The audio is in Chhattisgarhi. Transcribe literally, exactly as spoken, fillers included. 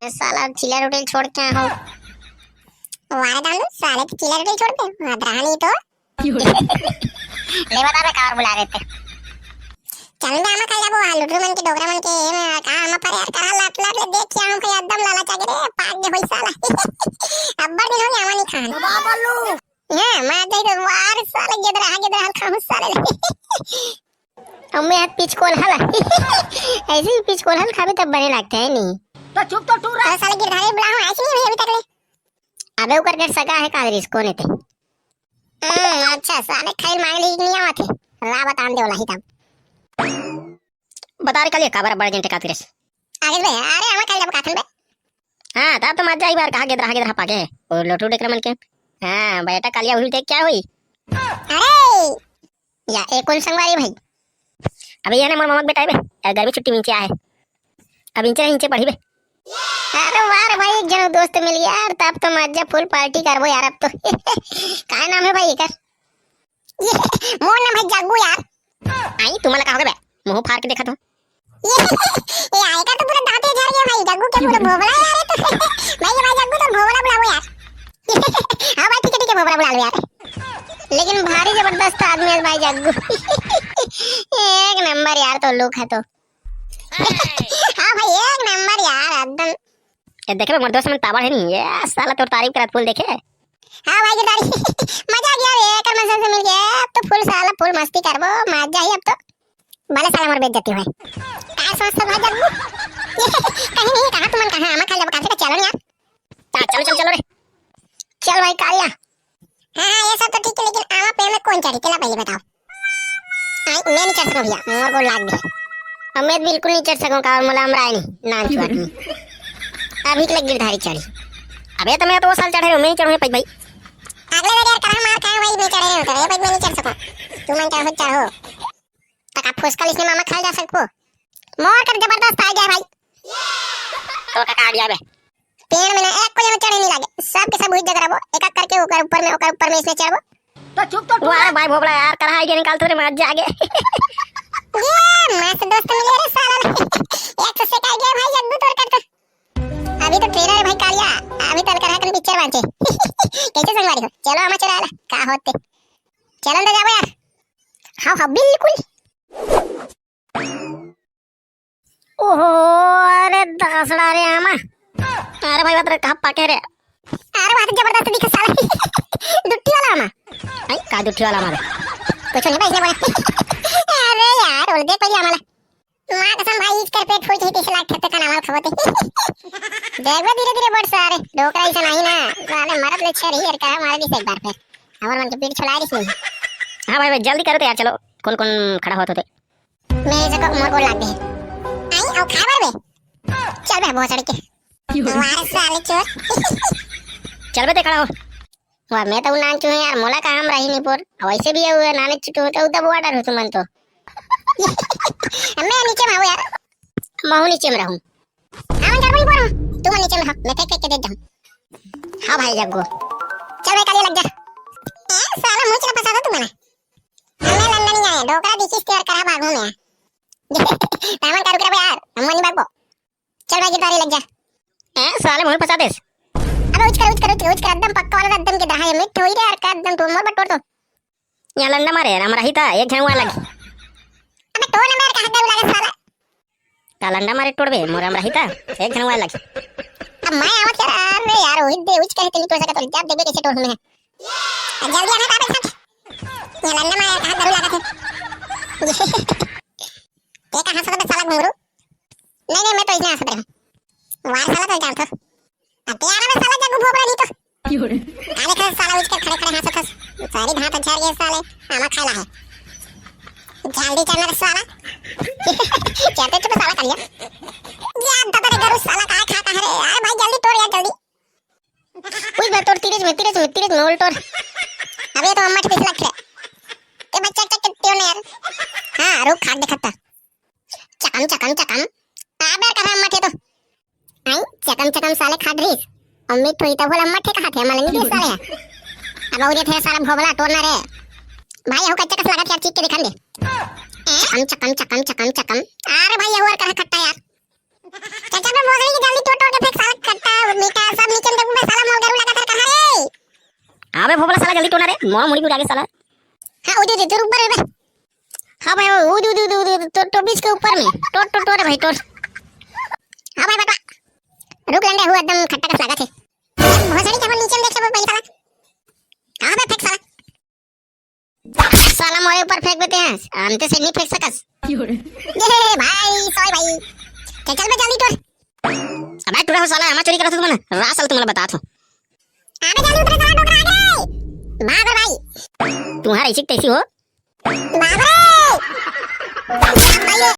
साला चिल्ला रोटी छोड़ के आए हो। वारे दाम साले तो चिल्ला रोटी छोड़ दे, मत रहा नहीं तो। ले बता बे, काबर बुला रहे थे? चल बे, आमा खाई जाबो, लुटरू मन के, डोकरा मन के, ए में का आमा पर यार, करा लाट लाट ले देख के आऊं, एकदम लालच आ गे रे, पाक दे होई साला। अब्बड़ दिन हो गया आमा नहीं खान। हां, मैं दे दे, वार साले, गेदरा, गेदरा, हल खाऊं साले। अम्मे हाथ पिचकोल हल। ऐसे ही पिचकोल हल खाबे तब बने लगता है नहीं। तो चुप तो टूरा। अरे साले गिरधारी बुलाओ, ऐसे नहीं हुई अभी तक ले। अबे ओकर घर सगा है कादरिस, कोन एते? हम्म, अच्छा, साले खैर मांग ली कि नहीं आवत है? ला बतान दे वाला ही तब। बता रे कालिया, काबर बड़ जन टेका तिरस? आगे बे, अरे आमा खाई जाबो काथन बे। हां, तब तो मजा आई बार, कहा गेदरा, गेदरा पाके है। और लोटू डेकरा मन के। हां, बेटा कालिया हुई देख क्या हुई? अरे! या, ए कोन संगवारी भाई? अबे ये ना मोर ममक बेटा है बे, ए गर्मी छुट्टी मिंचे आहे। अब इंचे इंचे पढ़ी बे। अरे वाह रे भाई, एक जनो दोस्त मिल गया यार, तब तो मजा फुल पार्टी करबो यार अब तो। का नाम है भाई एकर? ये मोर नाम है जग्गू यार। आई तुम्हारा का हो गया बे? मुंह फाड़ के देखा तो। ये, ये आएगा तो पूरा दांते झड़ गया भाई, जग्गू के पूरा भोबला यार ये तो। भाई ये भाई जग्गू तो भोबला बुलाओ यार। हां भाई ठीक है ठीक है, भोबला बुला लो यार। लेकिन भारी जबरदस्त आदमी है भाई जग्गू। एक नंबर यार तो लुक है तो। हां भाई एक नंबर यार एकदम। ए देखे बे मोर दोस्त मन ताबड़ है नहीं, ये साला तोर तारीफ करत फुल देखे। हां भाई गिरधारी। मजा आ गया रे, कर मजा से मिल गया, अब तो फुल साला फुल मस्ती करबो, मजा ही अब तो। भले साला मोर बेइज्जती होय। का समझता भाई जग्गू? कहीं नहीं, कहां तुमन कहां आमा खाई जाबो काथे का, चलो ना यार। हां, चलो, चलो, चलो रे। चल भाई कालिया। हां, हां, ये सब तो ठीक है, लेकिन आमा पेड़ में कोन चढ़ी, तेला पहले बताओ। आई, मैं नहीं चढ़ सकूं भैया, मोर गोड़ लाग गे। अब मैं बिल्कुल नहीं चढ़ सकूं, काबर मोला अमराय नहीं, नान छुआत नहीं। अभी के लग गिरधारी चढ़ी। अबे तो मैं तो वो साल चढ़े रहो, मैं नहीं चढ़ूं भाई। अगले बार यार कहां मार खाए भाई, मैं चढ़े रहो, तो भाई मैं नहीं चढ़ सकूं। तुमन चढ़ो, चढ़ो। तका फुसका इसने मामा खाए जा सकबो। मोर कर जबरदस्त आ गया भाई। तो का, का आ गया बे? पेड़ में ना एक कोई में चढ़े नहीं लागे, सब के सब वही जगह रहो, एक एक करके ओकर ऊपर में, ओकर ऊपर में इसने चढ़बो। तो चुप तो वाह रे भाई भोबड़ा यार, कढ़ाई के निकाल तो रे, मजा आ गया। ये मस्त दोस्त मिले रे साला। एक तो सेका गया भाई जग्गू तोर कर तो। अभी तो ट्रेलर है भाई कालिया, अभी तो अलकर हकन पिक्चर बांचे। कैसे संगवारी हो? चलो आमा चुरा ला, का होते। चलन तो जाबो यार। हां, हां, बिल्कुल। ओहो, अरे दसड़ा रे आमा। अरे भाई, बात रे, कहां पाके रे? अरे, बात जबरदस्त दिखे साला। दुट्ठी वाला आमा। आई, का दुट्ठी वाला आमा बे? कुछ नहीं भाई, इसने बोला। अरे यार, बोल दे पहले आमा ला। मां कसम भाई, इसकर पेट फूल के ही तीस लाख खत्ते खाना वाला खबते। देखो धीरे धीरे बढ़ सारे, डोकरा ऐसा नहीं ना। साले मरद ले छे रही है, का मार दी से एक बार फिर। हमर मन के पीठ छुड़ा दी इसने। हां भाई, भाई, जल्दी करो तो यार, चलो। कौन कौन खड़ा होत होते? मैं जको मोर गोड़ लाग दे। आई, आओ खाए बर बे। चल बे, बहुत सड़क के। वाह साले चोर। चल बे, ते खड़ा हो। वाह, मैं तो नान चुहे यार, मोला काम रही नहीं पोर। वैसे भी ये हुए, नाने चुके हो तो उधर बॉर्डर हो तुमन तो। मैं नीचे में हूं यार। महू नीचे में रहूं। आवन कर भाई बोल। तुमन नीचे में हो, मैं फेंक फेंक के दे दूं। हां भाई जग्गू। चल भाई, कालिया लग जा। ए, साला मुझे ना फंसा दो तुमने। हमने लंदन नहीं आए, डोकरा दिखिस तेर करा भागू में। तामन का रुक रे यार, हम नहीं भागबो। चल भाई, गिरधारी लग जा। ए, साले मोर फंसा देस। अबे उचकर, उचकर, उचकर, उचकर, एकदम पक्का वाला, एकदम के दहा, ये मिट होई रे यार, का एकदम तू मोर बटोर तो। या लंडा मारे, हम रही था, एक झन हुआ लगी। अबे तो ना मेरे का हड्डा उला साला। का लंडा मारे टोड़बे, मोर हम रही था, एक झन हुआ लगी। अब मैं आवत यार, अरे यार, वही दे, उचकर है, तेरी टोड़ सका तो, जब देबे कैसे टोड़ में है। जल्दी आना बाबा साहब। ये लंडा मारे का हड्डा उला था। ये कहां से साला घुंगरू? नहीं, नहीं, मैं तो इसने हंस रहा हूं। वार साला तो जानथो। अब ते आना में साला जग्गू भोबरा नहीं तो। काले खड़े साला उठ के खड़े खड़े हंसत हस। सारी धात झर गए साले। आमा खाला है। जल्दी चल रे साला। चलते चुप साला कालिया। ये दादा रे गरु साला काय खाता है रे? अरे भाई जल्दी तोड़ यार जल्दी। उई बा तोड़ तीरज में, तीरज में, तीरज में उल्टोर। अबे तो अम्मा के देख लग रे। ए बच्चा चक के तेरे यार। हां, रुक खाट दिखता। चकम, चकम, चकम। आ, बेर कथा मत हे तो। आई, चकम, चकम साले खात रहीस। अम्मी ठोई तब बोला मत हे कहा थे, मला नहीं दिए साले। अब और ये थे साला भोबला टोरना रे। भाई, हो कच्चा कस लगा थे यार, चीख के दिखा दे। ए, चकम, चकम, चकम, चकम, चकम। अरे भाई, ये और कहा खट्टा यार। चल चल बे भोसड़ी के, जल्दी टोर टोर के फेंक साला, खट्टा मीठा सब नीचे में देखबे साला, मोर गरू लगा थर कहाँ रे? अबे भोपला साला जल्दी टोर ना रे, मोर मुड़ी उड़ा के साला। हाँ, उदे उदे, तोर ऊपर है बे। हाँ भाई, उदे उदे उदे उदे, टोर टोर बीच के ऊपर में, टोर टोर टोर भाई टोर। हाँ भाई बटवा, रुक लंडे, हूँ एकदम खट्टा कस लगा थे। भोसड़ी के हमर नीचे में देख ले भाई साला। हाँ बे, फेंक साला। साला मोरे ऊपर फेंक देते हैं, अंते से नहीं फेंक सकस। ये भाई, सॉरी भाई। चल चल बे जल्दी टोर। अबे टूरा हो साला, हमार चोरी करत हो तुमन। रा साला तुम्हारा बतात हो। अबे जल्दी उतरे साला, डोकरा आ गए। भाग रे भाई। तुम्हारा इसी तैसी हो। बाप रे। भाई,